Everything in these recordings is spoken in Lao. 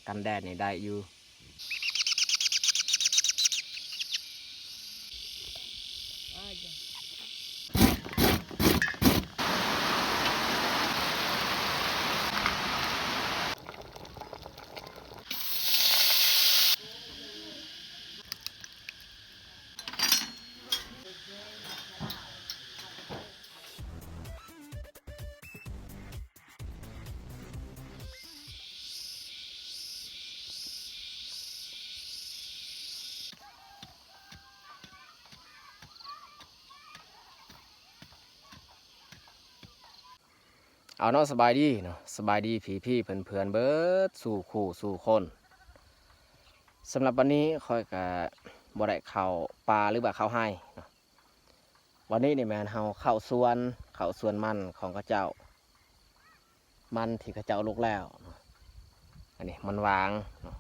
ກັນແດດນີ້ໄດ້ຢູ່. ເອົາເນາະ ສະບາຍດີເນາະ ສະບາຍດີພີ່ໆເພື່ອນໆເບິດສູ່ຄູ່ສູ່ຄົນ. ສຳລັບວັນນີ້ຂ້ອຍກະບໍ່ໄດ້ເຂົ້າປ່າ ຫຼືວ່າເຂົ້າໄຮ່ເນາະ. ວັນນີ້ນີ້ແມ່ນເຮົາເຂົ້າສວນ ເຂົ້າສວນມັນຂອງເຂົາເຈົ້າ ມັນທີ່ເຂົາເຈົ້າລົກແລ້ວເນາະ. ອັນນີ້ມັນຫວາງເນາະ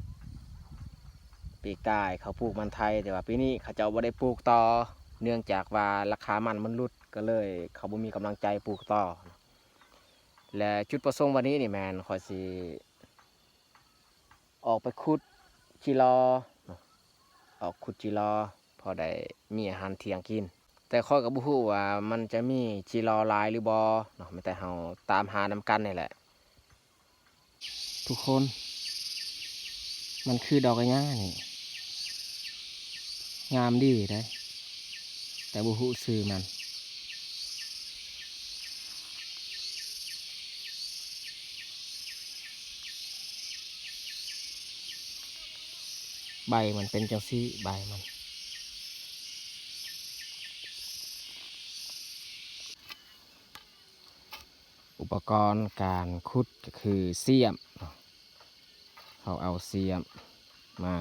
ປີກາຍເຂົາປູກມັນໄທ ແຕ່ວ່າປີນີ້ເຂົາເຈົ້າບໍ່ໄດ້ປູກຕໍ່ ເນື່ອງຈາກວ່າລາຄາມັນມັນຫຼຸດ ກໍເລີຍເຂົາບໍ່ມີກຳລັງໃຈປູກຕໍ່ເນາະ. ແລະ ຈຸດປະສົງວັນນີ້ນີ້ແມ່ນຂ້ອຍຊິ ອອກໄປຂຸດຈີລໍເນາະ ອອກຂຸດຈີລໍ ພໍໄດ້ມີອາຫານທ່ຽງກິນ. ແຕ່ຂ້ອຍກໍບໍ່ຮູ້ວ່າມັນຈະມີຈີລໍຫຼາຍຫຼືບໍ່ເນາະ ມີແຕ່ເຮົາຕາມຫານຳກັນນີ້ແຫຼະ. ທຸກຄົນ ມັນຄືດອກກະຫຍ້ານີ້ ງາມດີເດ້ ແຕ່ບໍ່ຮູ້ຊື່ມັນ. ໃບມັນເປັນຈັ່ງຊີ້ ໃບມັນ. ອຸປະກອນການຂຸດກໍຄືສ້ຽມເນາະ ເຮົາເອົາສ້ຽມມາ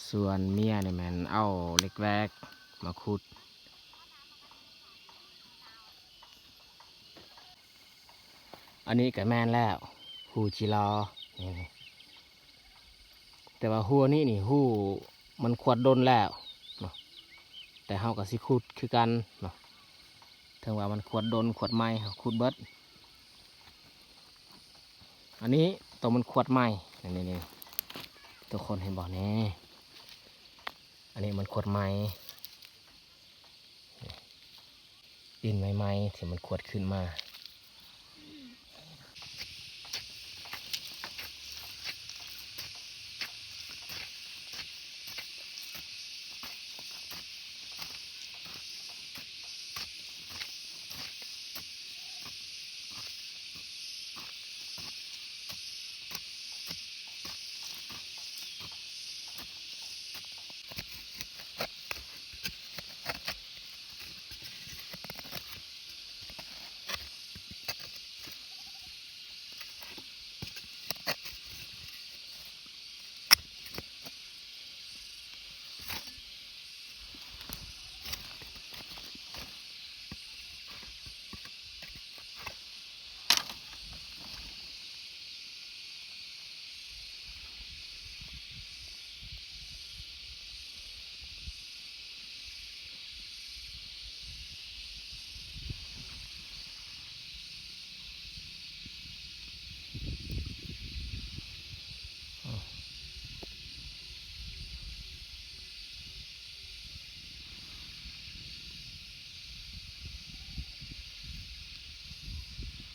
ສ່ວນເມຍນີ້ແມ່ນເອົາເຫຼັກແວກມາຂຸດ. ອັນນີ້ກໍແມ່ນແລ້ວ ຮູຈີລໍ ນີ້ ແຕ່ວ່າຮູນີ້ນີ້ ຮູມັນຂວດດົນແລ້ວເນາະ ແຕ່ເຮົາກໍຊິຂຸດຄືກັນເນາະ ເຖິງວ່າມັນຂວດດົນຂວດໃໝ່ ເຮົາຂຸດເບິດ. ອັນນີ້ໂຕມັນຂວດໃໝ່ ນີ້ໆ ທຸກຄົນເຫັນບໍ່ນີ້ ອັນນີ້ມັນຂວດໃໝ່. ດິນໃໝ່ໆ ທີ່ມັນຂວດຂຶ້ນມາ.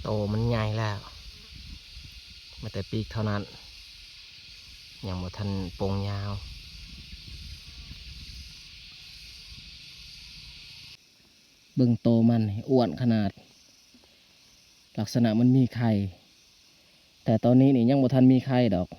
ໂຕມັນໃຫຍ່ແລ້ວ ມີແຕ່ປີກເທົ່ານັ້ນ ຍັງບໍ່ທັນໂປ່ງຍາວ. ເບິ່ງໂຕມັນນີ້ ອ້ວນຂະໜາດ ລັກສະນະມັນມີໄຂ່ ແຕ່ຕອນນີ້ນີ້ຍັງບໍ່ທັນມີໄຂ່ດອກ. ນີ້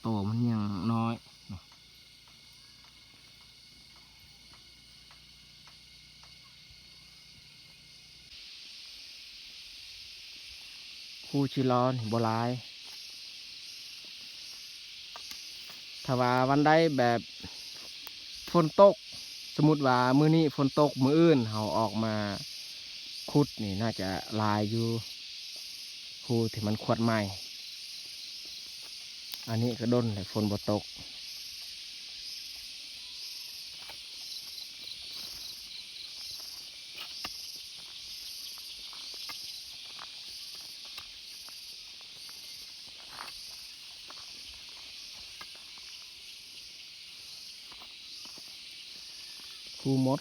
ໂຕມັນຍັງນ້ອຍເນາະ. ຄູຈີລໍນີ້ບໍ່ຫຼາຍ. ຖ້າວ່າວັນໃດແບບຝົນຕົກ, ສົມມຸດວ່າມື້ນີ້ຝົນຕົກ, ມື້ອື່ນເຮົາອອກມາຂຸດນີ້ ໜ້າຈະຫຼາຍຢູ່ ຄູທີ່ມັນຂວດໃໝ່. ອັນນີ້ກໍດົນແລ້ວຝົນບໍ່ຕົກ. ຄູໝົດ.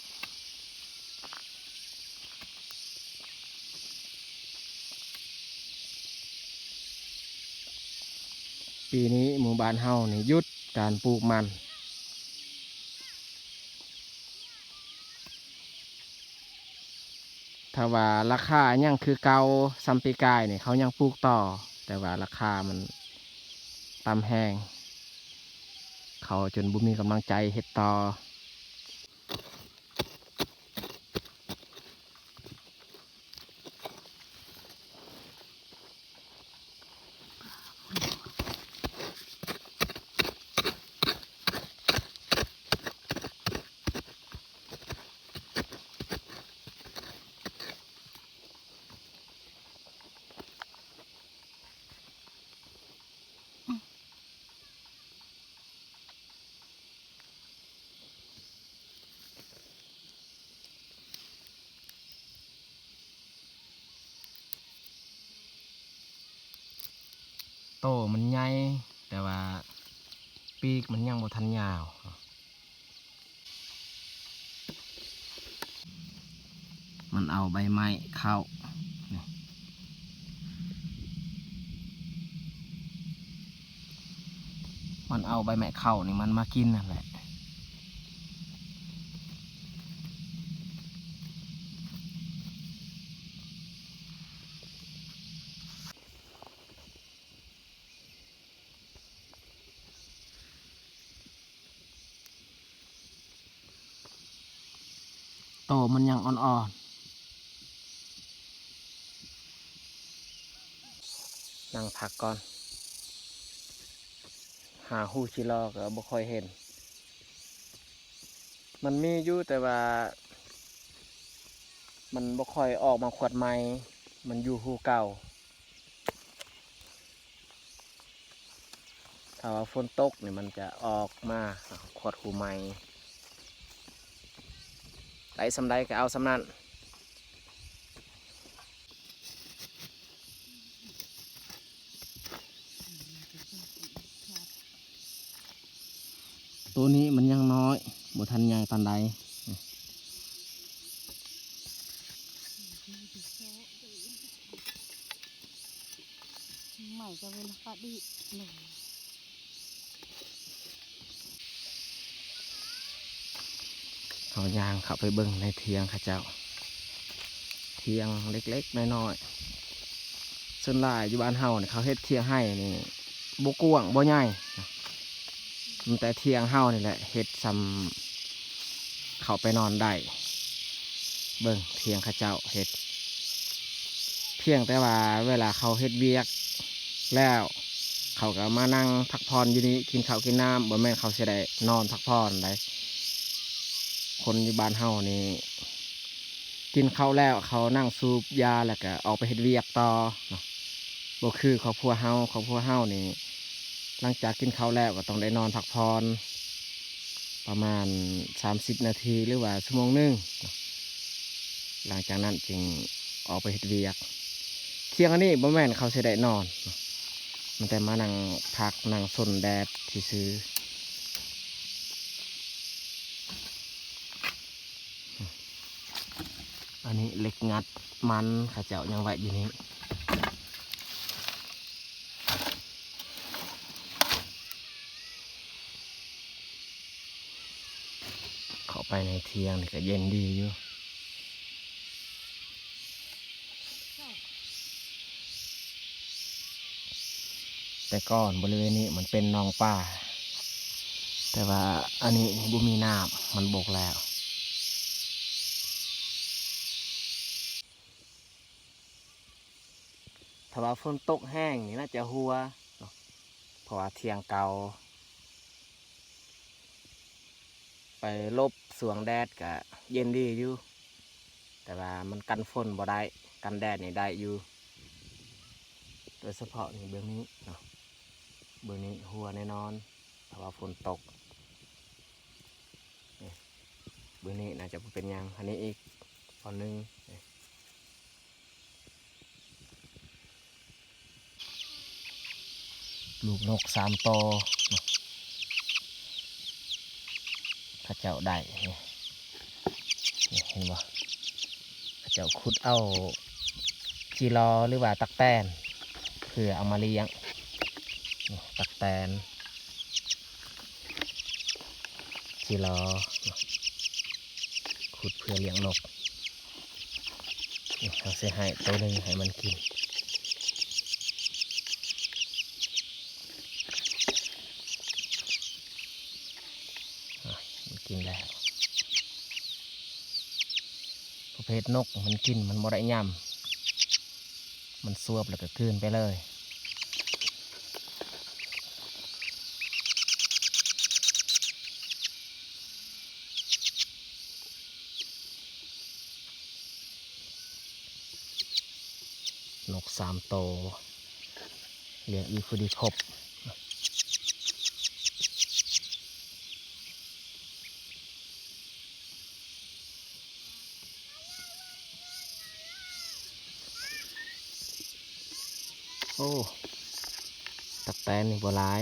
ປີນີ້ໝູ່ບ້ານເຮົານີ້ຢຸດການປູກມັນ. ຖ້າວ່າລາຄາຍັງຄືເກົ່າສ່ຳປີກາຍນີ້ ເຂົາຍັງປູກຕໍ່, ແຕ່ວ່າລາຄາມັນຕ່ຳແຮງ, ເຂົາຈົນບໍ່ມີກຳລັງໃຈເຮັດຕໍ່. ໂຕມັນໃຫຍ່ ແຕ່ວ່າປີກມັນຍັງບໍ່ທັນຍາວ. ມັນເອົາໃບໄມ້ເຂົ້າ ນີ້ ມັນເອົາໃບໄມ້ເຂົ້ານີ້ມັນມາກິນຫັ້ນແຫຼະ. ໂຕມັນຍັງອ່ອນໆ. ນັ່ງພັກກ່ອນ. ຫາຮູຈີລໍກໍບໍ່ຄ່ອຍເຫັນ. ມັນມີຢູ່ ແຕ່ວ່າມັນບໍ່ຄ່ອຍອອກມາຂວດໃໝ່, ມັນຢູ່ຮູເກົ່າ. ຖ້າວ່າຝົນຕົກນີ້ ມັນຈະອອກມາຂວດຮູໃໝ່. ໄດ້ສ່ຳໃດກໍເອົາສ່ຳນັ້ນ. ໂຕນີ້ມັນຍັງນ້ອຍ ບໍ່ທັນໃຫຍ່ປານໃດ. ໃໝ່ກໍເວລາປະດິ ເຮົາຍ່າງເຂົ້າໄປເບິ່ງໃນຖຽງເຂົາເຈົ້າ, ຖຽງເລັກໆນ້ອຍໆ. ສ່ວນຫຼາຍຢູ່ບ້ານເຮົານີ້ ເຂົາເຮັດຖຽງໄຮ່ນີ້ບໍ່ກວ້າງບໍ່ໃຫຍ່, ມີແຕ່ຖຽງເຮົານີ້ແຫຼະເຮັດສ່ຳເຂົ້າໄປນອນໄດ້. ເບິ່ງຖຽງເຂົາເຈົ້າເຮັດ, ພຽງແຕ່ວ່າເວລາເຂົາເຮັດວຽກ ແລ້ວເຂົາກໍມານັ່ງພັກຜ່ອນຢູ່ນີ້ ກິນເຂົ້າກິນນ້ຳ, ບໍ່ແມ່ນເຂົາຊິໄດ້ນອນພັກຜ່ອນໃດ. ຄົນຢູ່ບ້ານເຮົານີ້ ກິນເຂົ້າແລ້ວເຂົານັ່ງສູບຢາ ແລ້ວກໍອອກໄປເຮັດວຽກຕໍ່ເນາະ. ບໍ່ຄືຄອບຄົວເຮົາ, ຄອບຄົວເຮົານີ້ ຫຼັງຈາກກິນເຂົ້າແລ້ວກໍຕ້ອງໄດ້ນອນພັກຜ່ອນ ປະມານສາມສິບນາທີ ຫຼືວ່າຊົ່ວໂມງໜຶ່ງເນາະ, ຫຼັງຈາກນັ້ນຈຶ່ງອອກໄປເຮັດວຽກ. ຖຽງອັນນີ້ບໍ່ແມ່ນເຂົາຊິໄດ້ນອນເນາະ, ມັນແຕ່ມານັ່ງພັກນັ່ງຊົນແດດຊື່ໆ. ອັນນີ້ເຫຼັກງັດມັນ ເຂົາເຈົ້າຍັງໄວ້ຢູ່ນີ້. ເຂົ້າໄປໃນຖຽງນີ້ກໍເຢັນດີຢູ່. ແຕ່ກ່ອນບໍລິເວນນີ້ມັນເປັນໜອງປາ, ແຕ່ວ່າອັນນີ້ບໍ່ມີນ້ຳ, ມັນບົກແລ້ວ. ຖ້າວ່າຝົນຕົກແຮງນີ້ໜ້າຈະຮົ່ວເນາະ, ເພາະວ່າຖຽງເກົ່າ ໄປຫຼົບຊ່ວງແດດກະເຢັນດີຢູ່, ແຕ່ວ່າມັນກັນຝົນບໍ່ໄດ້, ກັນແດດນີ້ໄດ້ຢູ່. ໂດຍສະເພາະນີ້ເບື້ອງນີ້ເນາະ, ເບື້ອງນີ້ຮົ່ວແນ່ນອນ ຖ້າວ່າຝົນຕົກ. ນີ້ ເບື້ອງນີ້ໜ້າຈະບໍ່ເປັນຫຍັງ. ອັນນີ້ອີກບ່ອນໜຶ່ງ ນີ້ ລູກນົກສາມໂຕ ເຂົາເຈົ້າໄດ້ ນີ້ ນີ້ເຫັນບໍ່? ເຂົາເຈົ້າຂຸດເອົາຈີລໍ ຫຼືວ່າຕັກແຕນ ເພື່ອເອົາມາລ້ຽງ. ນີ້ ຕັກແຕນ ຈີລໍ ຂຸດເພື່ອລ້ຽງນົກ. ນີ້ ເຮົາຊິໃຫ້ໂຕໜຶ່ງໃຫ້ມັນກິນ. ອາ ມັນກິນແລ້ວ. ປະເພດນົກມັນກິນ ມັນບໍ່ໄດ້ຫຍ້ຳ, ມັນສວບແລ້ວກໍກືນໄປເລີຍ. ນົກສາມໂຕ ລ້ຽງອີກພໍດີຄົບ. ໂອ້ ຕັກແຕນນີ້ບໍ່ຫຼາຍ,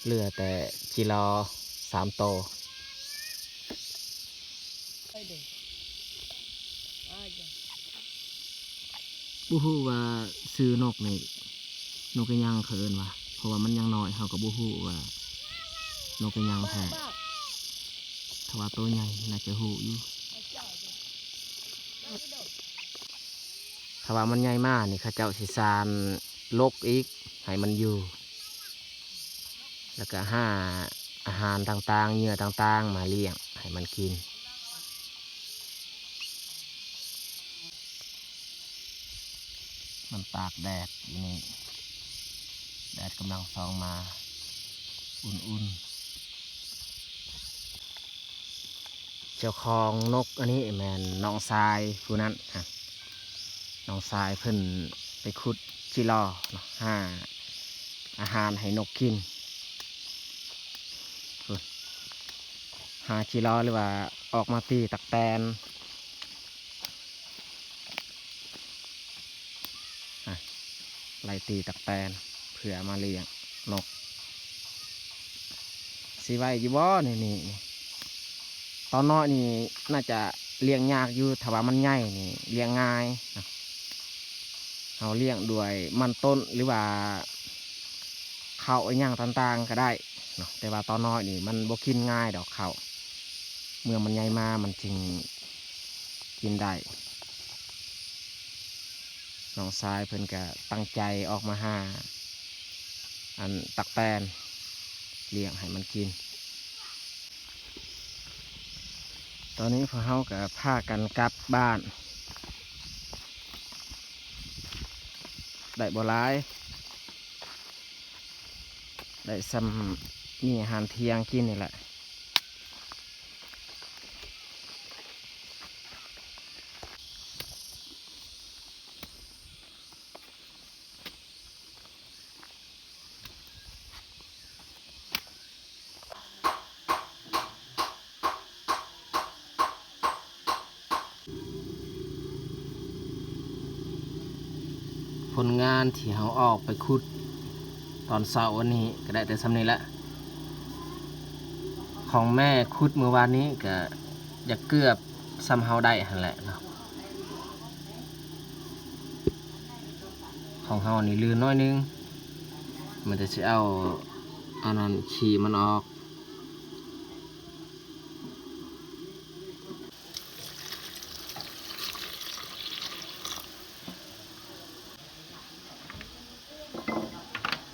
ເຫຼືອແຕ່ຈີລໍສາມໂຕ. ບໍ່ຮູ້ວ່າຊື່ນົກນີ້ ນົກອີ່ຫຍັງເຂົາເອີ້ນວ່າ, ເພາະວ່າມັນຍັງນ້ອຍ ເຮົາກໍບໍ່ຮູ້ວ່ານົກອີ່ຫຍັງແທ້. ຖ້າວ່າໂຕໃຫຍ່ໜ້າຈະຮູ້ຢູ່. ຖ້າວ່າມັນໃຫຍ່ມານີ້ ເຂົາເຈົ້າຊິສ້ານລົກອີກໃຫ້ມັນຢູ່ ແລ້ວກໍຫາອາຫານຕ່າງໆ ເຫຍື່ອຕ່າງໆ ມາລ້ຽງໃຫ້ມັນກິນ. ມັນຕາກແດດຢູ່ນີ້, ແດດກຳລັງສ່ອງມາ ອຸ່ນໆ. ເຈົ້າຂອງນົກອັນນີ້ແມ່ນນ້ອງຊາຍຜູ້ນັ້ນ, ນ້ອງຊາຍເພິ່ນໄປຂຸດຈີລໍເນາະ, ຫາອາຫານໃຫ້ນົກກິນ. ຫາຈີລໍ ຫຼືວ່າອອກມາຕີຕັກແຕນ. ອະ ໄລ່ຕີຕັກແຕນເພື່ອມາລ້ຽງນົກ. ຊິໄຫວຢູ່ບໍ່ໃນນີ້? ຕອນນ້ອຍນີ້ໜ້າຈະລ້ຽງຍາກຢູ່, ຖ້າວ່າມັນໃຫຍ່ນີ້ລ້ຽງງ່າຍ. ເຮົາລ້ຽງດ້ວຍມັນຕົ້ນ ຫຼືວ່າເຂົ້າອີ່ຫຍັງຕ່າງໆກໍໄດ້ເນາະ, ແຕ່ວ່າຕອນນ້ອຍນີ້ມັນບໍ່ກິນງ່າຍດອກເຂົ້າ, ເມື່ອມັນໃຫຍ່ມາມັນຈຶ່ງກິນໄດ້. ນ້ອງຊາຍເພິ່ນກະຕັ້ງໃຈອອກມາຫາ ອັນ ຕັກແຕນລ້ຽງໃຫ້ມັນກິນ. ຕອນນີ້ພວກເຮົາກໍພາກັນກັບບ້ານ, ໄດ້ບໍ່ຫຼາຍ, ໄດ້ຊ່ຳມີອາຫານທ່ຽງກິນນີ້ແຫຼະ. ຜົນງານທີ່ເຮົາອອກໄປຂຸດຕອນເຊົ້າວັນນີ້ກໍໄດ້ແຕ່ຊ່ຳນີ້ແຫຼະ. ຂອງແມ່ຂຸດມື້ວານນີ້ກໍຢາກເກືອບ ຊ່ຳເຮົາໄດ້ຫັ້ນແຫຼະເນາະ. ຂອງເຮົານີ້ລື່ນໜ້ອຍໜຶ່ງ, ມັນຈະຊິເອົາອັນນັ້ນຂີ້ມັນອອກ. ເ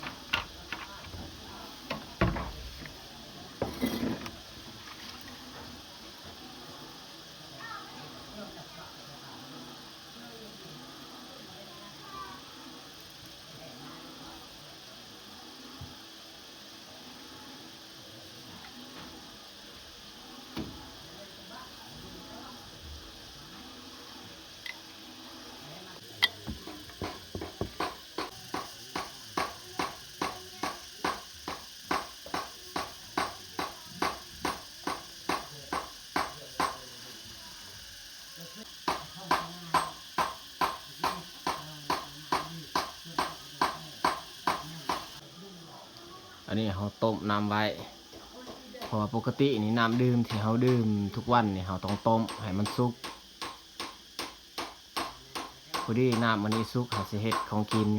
ອັນນີ້ເຮົາຕົ້ມນ້ຳໄວ້ ເພາະວ່າປົກກະຕິນີ້ນ້ຳດື່ມທີ່ເຮົາດື່ມທຸກວັນນີ້ ເຮົາຕ້ອງຕົ້ມໃຫ້ມັນສຸກ. ພໍດີນ້ຳອັນນີ້ສຸກ ເຮົາຊິເຮັດຂອງກິນ.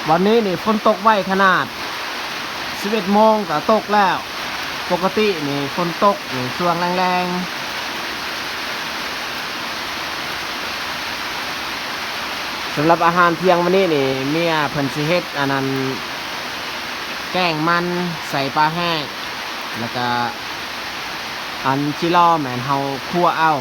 ວັນນີ້ນີ້ຝົນຕົກໄວຂະໜາດ ສິບເອັດໂມງກໍຕົກແລ້ວ. ປົກກະຕິນີ້ຝົນຕົກນີ້ຊ່ວງແລງໆ. ສຳລັບອາຫານທ່ຽງວັນນີ້ນີ້ ເມຍເພິ່ນຊິເຮັດອັນນັ້ນ ແກງມັນໃສ່ປາແຫ້ງ ແລ້ວກະອັນຈີລໍແມ່ນເຮົາຂົ້ວເອົາ.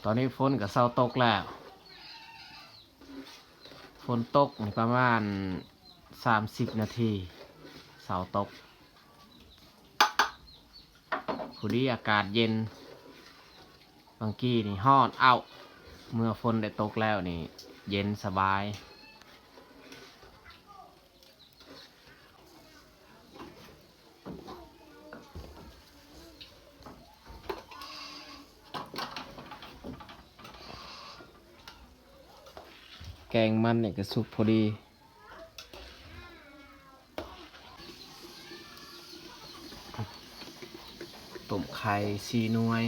ຕອນນີ້ຝົນກໍເຊົາຕົກແລ້ວ. ຝົນຕົກນີ້ປະມານສາມສິບນາທີ ເຊົາຕົກ. ພໍດີອາກາດເຢັນ. ບາງກີ້ນີ້ຮ້ອນເອົ້າ. ເມື່ອຝົນໄດ້ຕົກແລ້ວນີ້ເຢັນສະບາຍ. ແກງມັນນີ້ກໍສຸກພໍດີ. ຕົ້ມໄຂ່ສີ່ໜ່ວຍ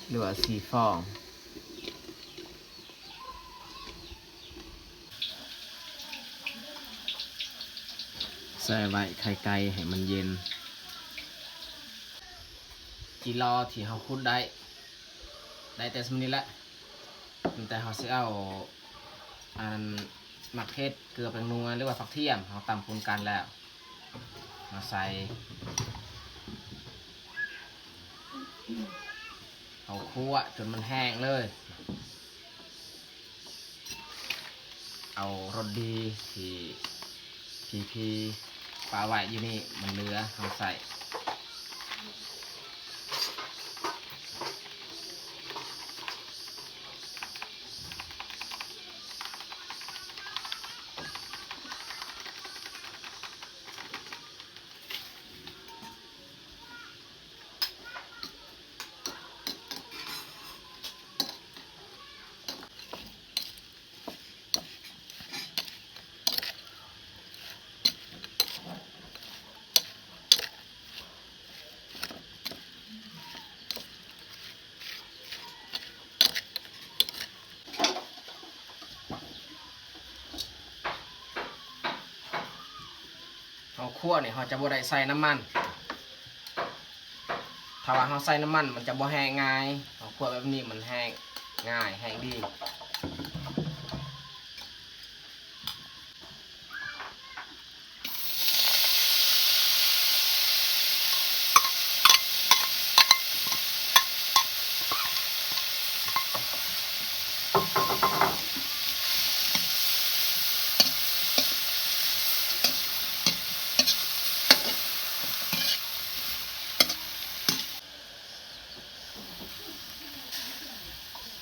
ຫຼືວ່າສີ່ຟອງ. ແຊ່ໄວ້ໄຂ່ໄກ່ໃຫ້ມັນເຢັນ. ຈີລໍທີ່ເຮົາຂຸດໄດ້ ໄດ້ແຕ່ສ່ຳນີ້ແຫຼະ. ແຕ່ເຮົາຊິເອົາ ອັນໝາກເຜັດ ເກືອ ແປ້ງນົວ ຫຼືວ່າຜັກທຽມ ເຮົາຕຳປົນກັນແລ້ວ ມາໃສ່. ເຮົາຂົ້ວຈົນມັນແຫ້ງເລີຍ. ເອົາລົດດີທີ່ ທີ່ ທີ່ປະໄວ້ຢູ່ນີ້ ມັນເຫຼືອ ເຮົາໃສ່. ເຮົາຂົ້ວນີ້ເຮົາຈະບໍ່ໄດ້ໃສ່ນ້ຳມັນ. ຖ້າວ່າເຮົາໃສ່ນ້ຳມັນ ມັນຈະບໍ່ແຫ້ງງ່າຍ. ເຮົາຂົ້ວແບບນີ້ມັນແຫ້ງງ່າຍ ແຫ້ງດີ. ມ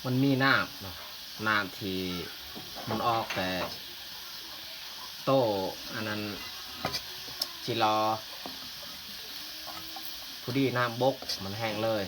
ັນມີນ້ຳເນາະ ນ້ຳທີ່ມັນອອກແຕ່ໂຕອັນນັ້ນ ຈີລໍ ພໍດີນ້ຳບົກມັນແຫ້ງເລີຍ.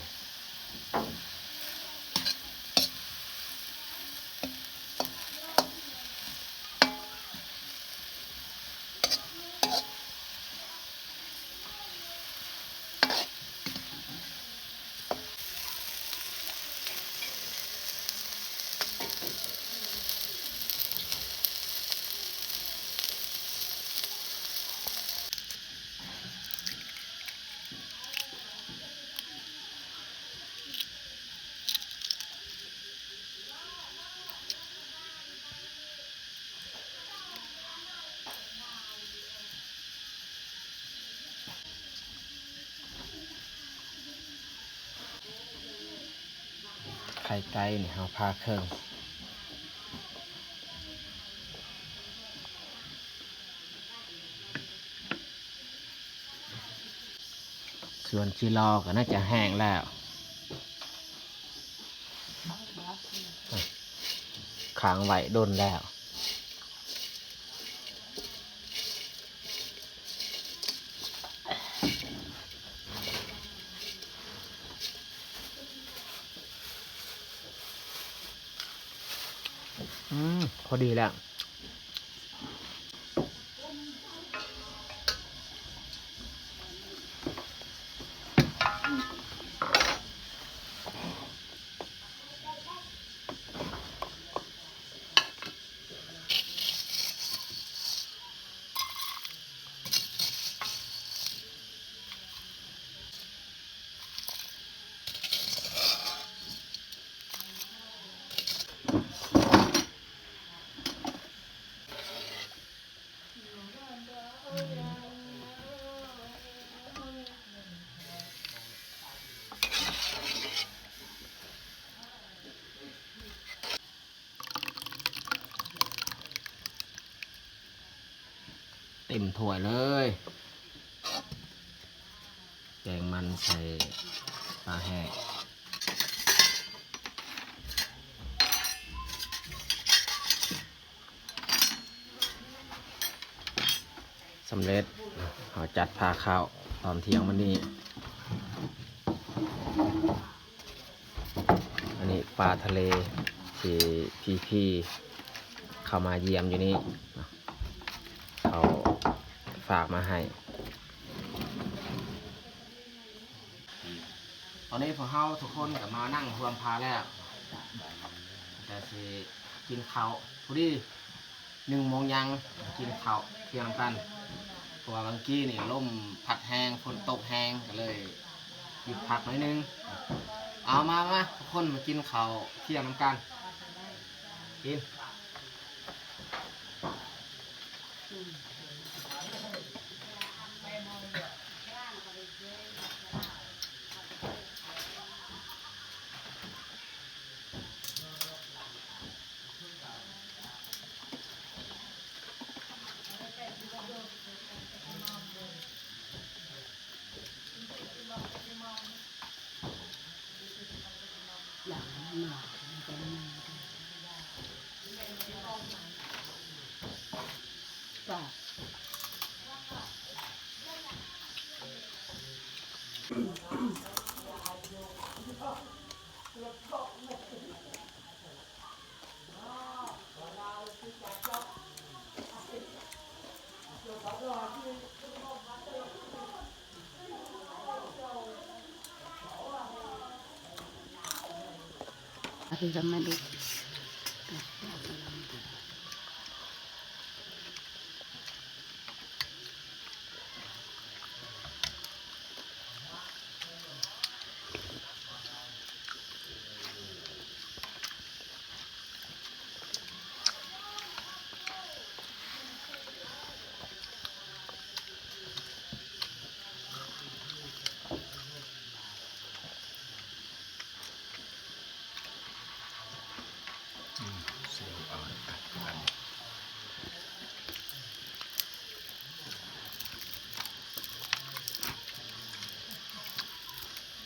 ໄຂ່ໄກ່ນີ້ເຮົາຜ່າເຄິ່ງ. ສ່ວນຈີລໍກໍໜ້າຈະແຫ້ງແລ້ວ ຄ້າງໄວ້ດົນແລ້ວ. ອືມ ພໍດີແລ້ວ. ເຕັມຖ້ວຍເລີຍ ແກງມັນໃສ່ປາແຫ້ງ. ສຳເລັດ ເຮົາຈັດພາເຂົ້າຕອນທ່ຽງມື້ນີ້. ອັນນີ້ປາທະເລທີ່ພີ່ໆເຂົ້າມາຢ້ຽມຢູ່ນີ້ເນາະ ເຂົາຝາກມາໃຫ້. ຕອນນີ້ພວກເຮົາທຸກຄົນກໍມານັ່ງຮ່ວມພາແລ້ວ ແຕ່ຊິກິນເຂົ້າ ພໍດີໜຶ່ງໂມງຍັງ ກິນເຂົ້າທ່ຽງນຳກັນ ເພາະວ່າບາງກີ້ນີ້ລົມພັດແຮງ ຝົນຕົກແຮງ ກໍເລີຍຢຸດພັກໜ້ອຍໜຶ່ງ. ເອົາ ມາ ມາ ທຸກຄົນມາກິນເຂົ້າທ່ຽງນຳກັນ ກິນ.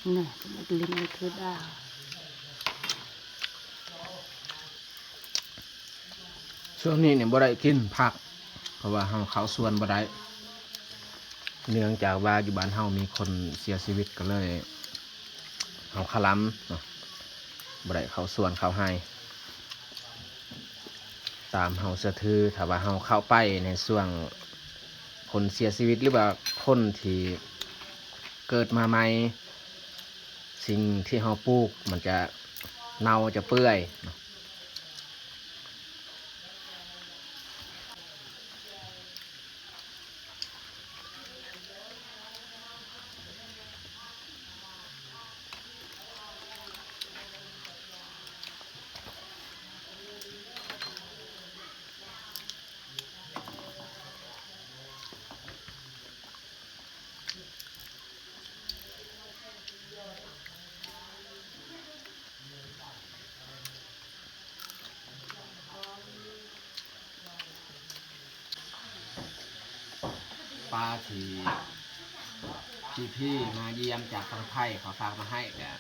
ນີ້ເພິ່ນເຮັດຫຼິ້ນຢູ່ຄືດາວ. ຊ່ວງນີ້ນີ້ບໍ່ໄດ້ກິນຜັກ ເພາະວ່າເຮົາເຂົ້າສວນບໍ່ໄດ້ ເນື່ອງຈາກວ່າຢູ່ບ້ານເຮົາມີຄົນເສຍຊີວິດ ກໍເລີຍເຮົາຄະລຳເນາະ ບໍ່ໄດ້ເຂົ້າສວນເຂົ້າໄຮ່ ຕາມເຮົາເຊື່ອຖື. ຖ້າວ່າເຮົາເຂົ້າໄປໃນຊ່ວງຄົນເສຍຊີວິດ ຫຼືວ່າຄົນທີ່ເກີດມາໃໝ່ ສິ່ງທີ່ເຮົາປູກມັນຈະເນົ່າຈະເປື່ອຍເນາະ. ປາທີ່ພີ່ໆມາຢ້ຽມຈາກຝັ່ງໄທ ເຂົາຝາກມາໃຫ້ ກະ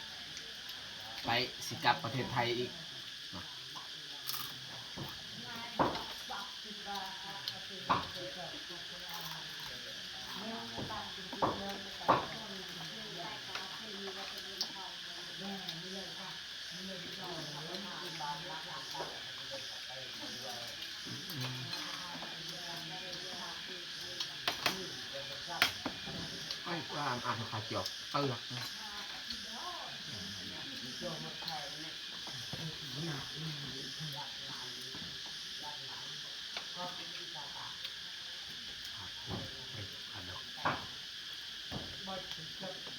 ໄປ ຊິກັບປະເທດໄທອີກເນາະ.